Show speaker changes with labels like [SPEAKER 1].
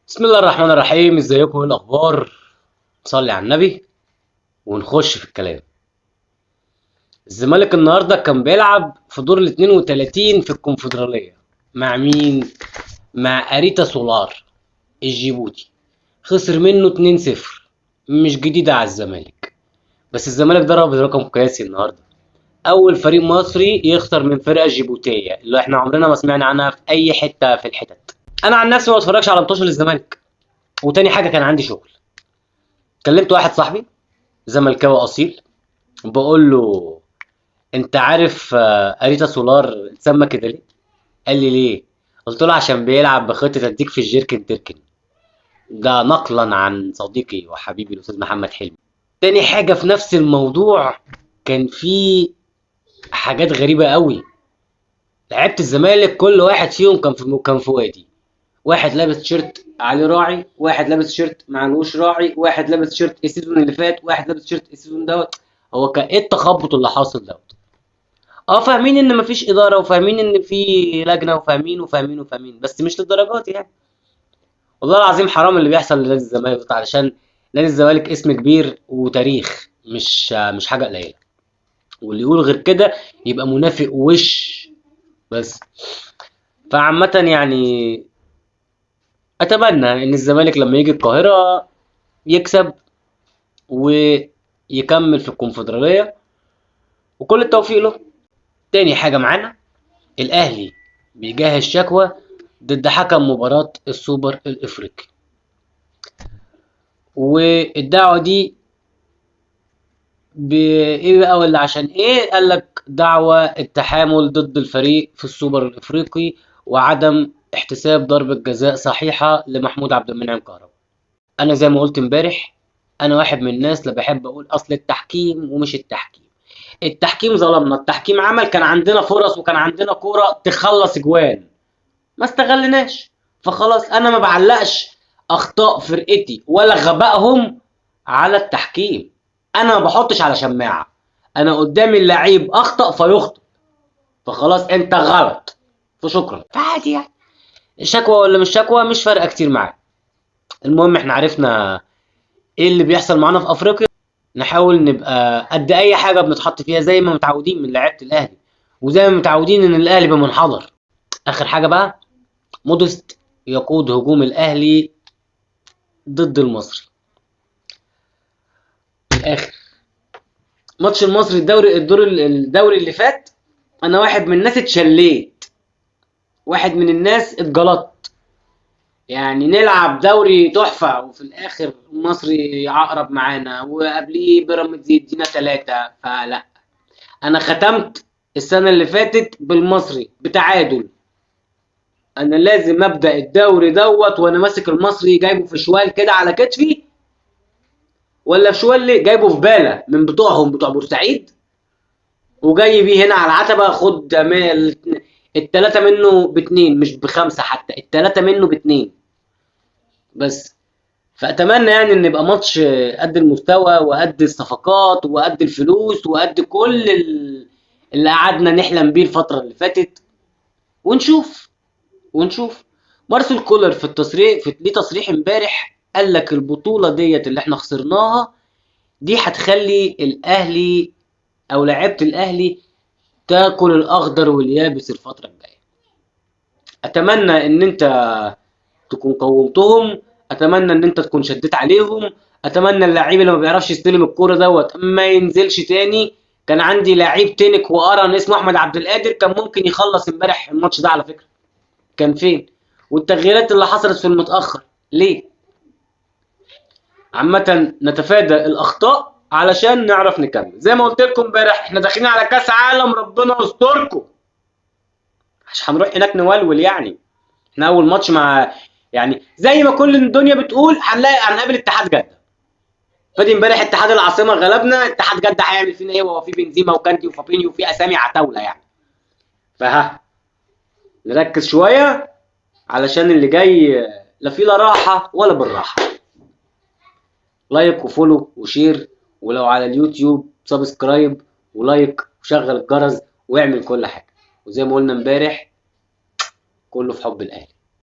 [SPEAKER 1] بسم الله الرحمن الرحيم. ازيكم؟ ايه الاخبار؟ نصلي على النبي ونخش في الكلام. الزمالك النهارده كان بيلعب في دور ال 32 في الكونفدراليه مع مين؟ مع اريتا سولار الجيبوتي. خسر منه 2-0، مش جديدة على الزمالك، بس الزمالك ضرب رقم قياسي النهارده، اول فريق مصري يخسر من فرقه جيبوتيه اللي احنا عمرنا ما سمعنا عنها في اي حتة في الحتت. انا عن نفسي ما بتفرجش على ماتشات للزمالك، وتاني حاجة كان عندي شغل. كلمت واحد صاحبي زملكاوي اصيل، بقول له انت عارف اريتا سولار اتسمى كده ليه؟ قال لي ليه؟ قلت له عشان بيلعب بخطه اديك في الجيركن تركن. ده نقلا عن صديقي وحبيبي الاستاذ محمد حلمي. تاني حاجة في نفس الموضوع، كان في حاجات غريبة قوي. لعيبة الزمالك كل واحد فيهم كان في وادي، واحد لابس تيشيرت عليه راعي، واحد لابس تيشيرت معلوش راعي، واحد لابس تيشيرت ال season اللي فات، واحد لابس تيشيرت ال season دوت. هو كان ايه التخبط اللي حاصل دوت؟ فاهمين ان مفيش ادارة، وفاهمين ان في لجنة، وفاهمين وفاهمين وفاهمين، بس مش للدرجات يعني. والله العظيم حرام اللي بيحصل لنادي الزمالك، علشان نادي الزمالك اسم كبير وتاريخ، مش حاجة قليله، واللي يقول غير كده يبقى منافق وش بس. فعامه اتمنى ان الزمالك لما يجي القاهرة يكسب ويكمل في الكونفدراليه، وكل التوفيق له. تاني حاجة معانا، الاهلي بيجهز شكوى ضد حكم مباراة السوبر الافريقي، والدعوة دي بايه بقى ولا عشان ايه؟ قال لك دعوه التحامل ضد الفريق في السوبر الافريقي وعدم احتساب ضربه جزاء صحيحه لمحمود عبد المنعم كهربا. انا زي ما قلت امبارح، انا واحد من الناس لا بحب اقول اصل التحكيم ومش التحكيم. التحكيم ظلمنا، التحكيم عمل، كان عندنا فرص وكان عندنا كورة تخلص جوان ما استغلناش، فخلاص انا ما بعلقش اخطاء فرقتي ولا غبائهم على التحكيم. انا ما بحطش على شماعة، انا قدامي اللعيب اخطا فيخطئ، فخلاص انت غلط فشكرا. فعادي يعني، شكوى ولا مش شكوى مش فارقه كتير معايا. المهم احنا عرفنا ايه اللي بيحصل معانا في افريقيا، نحاول نبقى قد اي حاجة بنتحط فيها زي ما متعودين من لعيبة الاهلي، وزي ما متعودين ان الاهلي بمنحدر. اخر حاجة بقى، مودست يقود هجوم الاهلي ضد المصري. الاخر ماتش المصري الدوري، الدور الدوري اللي فات، انا واحد من الناس اتشليت، واحد من الناس اتجلطت. نلعب دوري تحفة وفي الاخر المصري عقرب معانا، وقبليه بيراميدز يدينا 3. فلا، انا ختمت السنة اللي فاتت بالمصري بتعادل. انا لازم ابدا الدوري دوت وانا ماسك المصري جايبه في شوال كده على كتفي، ولا في شوال ليه؟ جايبه في باله من بتوعهم بتوع بورسعيد، وجاي بيه هنا على العتبة. خد التلاتة منه باتنين، مش بخمسة حتى، التلاتة منه باتنين بس. فأتمنى إن يبقى ماتش قد المستوى وقد الصفقات وقد الفلوس وقد كل اللي قعدنا نحلم بيه الفترة اللي فاتت. ونشوف. مارسيل كولر في التصريح، في ليه تصريح امبارح قال لك البطولة ديت اللي احنا خسرناها دي هتخلي الأهلي أو لعيبة الأهلي تاكل الأخضر واليابس الفترة الجاية. أتمنى إن أنت تكون قومتهم، أتمنى إن أنت تكون شديت عليهم، أتمنى اللعيب اللي ما بيعرفش يستلم الكورة دوت ما ينزلش تاني. كان عندي لعيب تنك وقرن اسمه أحمد عبد القادر، كان ممكن يخلص امبارح الماتش ده على فكرة، كان فين؟ والتغييرات اللي حصلت في المتأخر ليه؟ عامة نتفادى الأخطاء علشان نعرف نكمل. زي ما قلت لكم امبارح احنا داخلين على كاس عالم، ربنا يستركم، مش هنروح هناك نولول يعني. احنا اول ماتش مع زي ما كل الدنيا بتقول هنقابل اتحاد جدة. فادي امبارح اتحاد العاصمة غلبنا، اتحاد جدة هيعمل فينا ايه؟ وهو في بنزيما وكانتي وفابينيو وفي اسامي عتاولة يعني. فها نركز شوية علشان اللي جاي لا في لا راحة ولا بالراحة. like و follow و share، ولو على اليوتيوب subscribe و like وشغل الجرس واعمل كل حاجة. وزي ما قلنا امبارح كله في حب الأهلي.